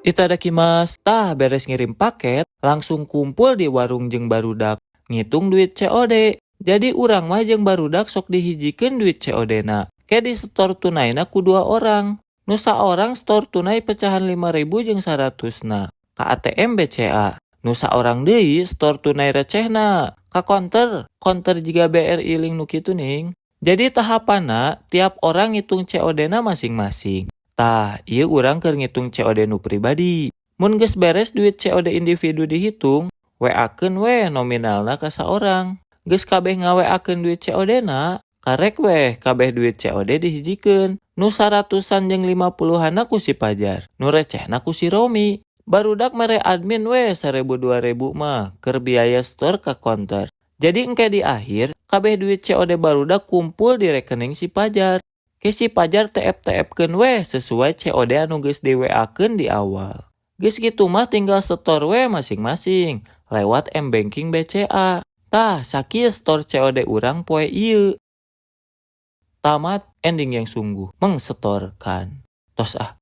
Itadakimasu. Tah, beres ngirim paket, langsung kumpul di warung jeung barudak. Ngitung duit COD. Jadi urang mah jeung barudak sok dihijikeun duit COD na. Ke disetor tunaina ku dua orang. Nu saorang setor tunai pecahan 5.000 jeung 100 na ka ATM BCA. Nu saorang deui setor tunai recehna ka konter. Konter jiga BRI Link nu kitu ning. Jadi tahapanna tiap orang ngitung COD na masing-masing. Tah, ieu urang keur ngitung COD nu pribadi. Mun geus beres duit COD individu dihitung, WA-keun we nominalna ka saorang. Geus kabeh nga-WA-keun duit COD na, karek weh kabeh duit COD dihijikeun. Nu 100-an jeung 50-anna ku si Pajar, nu recehna ku si Romi. Barudak mere admin we 1.000 2.000 mah keur biaya setor ka konter. Jadi engke di akhir kabeh duit COD barudak kumpul di rekening si Pajar. Ke si Pajar TF-TF-keun weh sesuai COD anu geus di WA-keun di awal. Geus kitu mah tinggal setor we masing-masing lewat m-banking BCA. Tah, sakieu setor COD urang poe ieu. Tamat, ending yang sungguh mengsetorkan. Tos ah.